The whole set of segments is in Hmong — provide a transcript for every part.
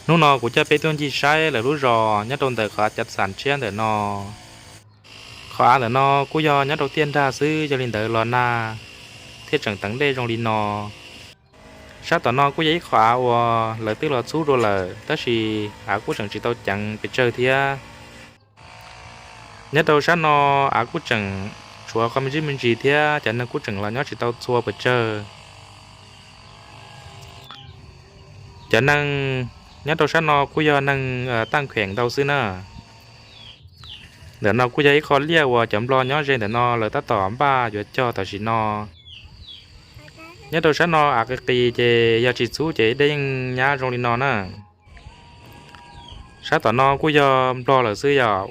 Hnub no kuv coj peb tuaj ncig saib lawv lub zos nyob rau ntawm qhov av cav xam tshiab ntawm no. Qhov av ntawm no kuj yog nyob rau tiaj nrag xwb, yog li ntawd los nag thiaj tseem teev dej zoo li no. Sab tom no kuj yog ib qhov av uas lawv twb los txhub dua lawm, tab sis av kuj tseem tsis tau ceev pes tsawg thiab. Nyob rau sab no av kuj tseem tshuav qhov me ntsis me ntsis thiab, cov neeg kuj tseem los nyob tsis tau txhua pes tsawg. Cov neeg nyob rau sab no kuj yog neeg Taj Kheem ntau xwb na. Ntawm no kuj yog ib qho liaj uas cov nplog nyob ze ntawm no lawv tab tom npaj yuav cog tam sim no. Nyob rau sab no av qis qis ces yog tsis txhub ces dej yeej nyab zoo li no na. Sab tom no kuj yog nplog lawm xwb yom.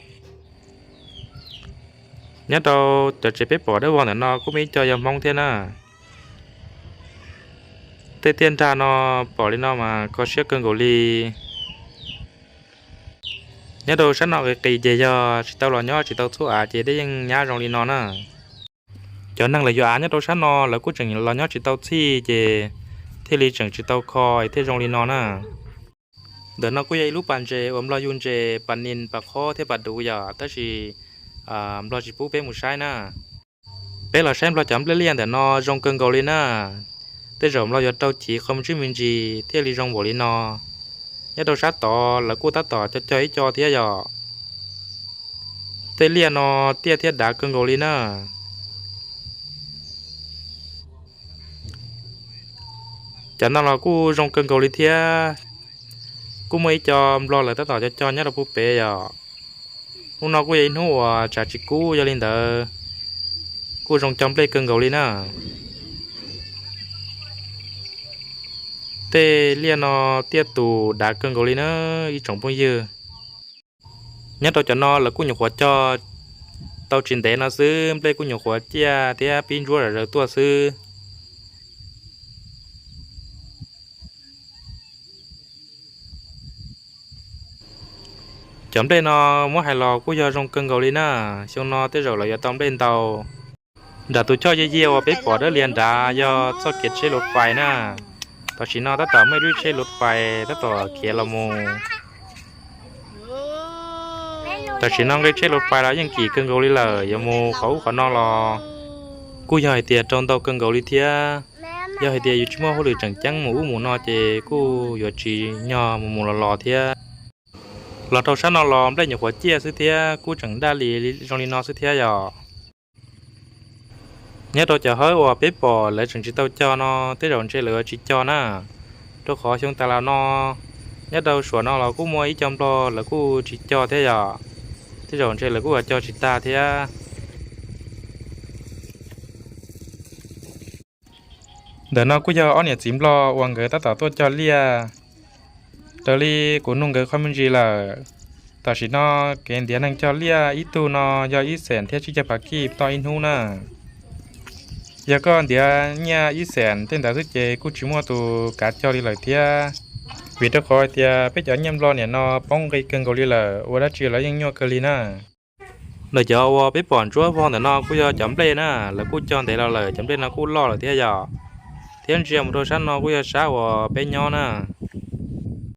Nyob rau cov tsev peb pom dawb vog ntawm no kuj muaj ib co yog Hmoob thiab na. Tej tiaj nrag no pom li no mas kho siab kawg nkaus li. Nyob rau sab no qis qis ces yog tsis tau los nyob tsis tau txhub av ces dej yeej nyab zoo li no na. Cov neeg lawv yuav av nyob rau sab no lawv kuj tseem los nyob tsis tau txhij ces thiaj li tseem tsis tau kho thiaj zoo li no na. Ntawm no kuj yog ib lub pas ntses uas nplog yug ntses pas nis pas qhob thiab pas duv yom, tab sis nplog tsis pub peb mus saib na. Peb los saib nplog cov nplej liaj ntawm no zoo kawg nkaus li na. Tej zaum nplog yuav rau chiv qhov me ntsis me ntsis thiaj li zoo npaum li no. Nyob rau sab tod lawv kuj tab tom cog cog ib co thiab yom. Tej liaj no tiaj thiab dav kawg nkaus li na. Cov no los kuj zoo kawg nkaus li thiab. Kuj muaj ib co nplog lawv tab tom cog cog nyob rau puag pem yom. Hnub no kuj yog ib hnub uas tshav tsis kub, yog li ntawd kuj zoo cog nplej kawg nkaus li na. Tej liaj no tiaj tus dav kawg nkaus li na ib tsoom phooj ywg. Nyob rau cov no lawv kuj nyuam qhuav cog tau tsis ntev no xwb, nplej kuj nyuam qhuav ciaj thiab pib ntsuab zom zaws tuaj xwb. Cov nplej no muab hais los kuj yog zoo kawg nkaus li na, xyoo no tej zaum lawv yuav tau nplej ntau. Nram tus choj yiag yiag uas peb pom dawb lias nrad yog txoj kev tsheb lus fais na. Tam sim no tab tom muaj ib lub tsheb lus fais tab tom khiav los mus. Tam sim no nqe tsheb lus fais los yeej kim kawg nkaus li lawm, yuav mus qhov ub qhov no los kuj yog hais tias rau ntau kawg nkaus li thiab. Yog hais tias yus tsis muaj hauj lwm tseem ceeb mus ub mus no ces kuj yuav tsis nyog mus mus los los thiab. Los rau sab no los nplej nyuam qhuav ciaj xwb thiab kuj tseem daj li zoo li no xwb thiab yom. Nyob rau cov hawb uas peb pom lawv tseem tsis tau cog no tej zaum ntshe lawv yuav tsis cog na, rau qhov xyoo tas los no nyob rau suam no los kuj muaj ib co nplog lawv kuj tsis cog thiab yom. Tej zaum ntshe lawv kuj yuav cog tsis tag thiab. Ntawm no kuj yog ob niam txiv nplog uas nkawd tab tom tuaj cog liaj. Raws li kuv nug nkawd qhov me ntsis lawm, tam sim no kev ntiav neeg cog liaj ib tug no yog ib xees thiab tsib caug phav kij toj ib hnub na. Yog koj ntiav nyiaj ib xees tej ntawd xwb ces kuj tsis muaj tus kav cog li lawm thiab, vim rau qhov hais tias peb cov nyiaj nplog niam no poob nqi kawg nkaus li lawm, ua dab tsi los yeej nyuaj kawg li na. Lawv cov uas peb pom ntsuab vog ntawm no kuj yog cov nplej na, lawv kuj cog ntev los lawm, cov nplej no kuj loj lawm thiab yom. Thiab ntsia mus rau sab no kuj yog sab uas peb nyob na.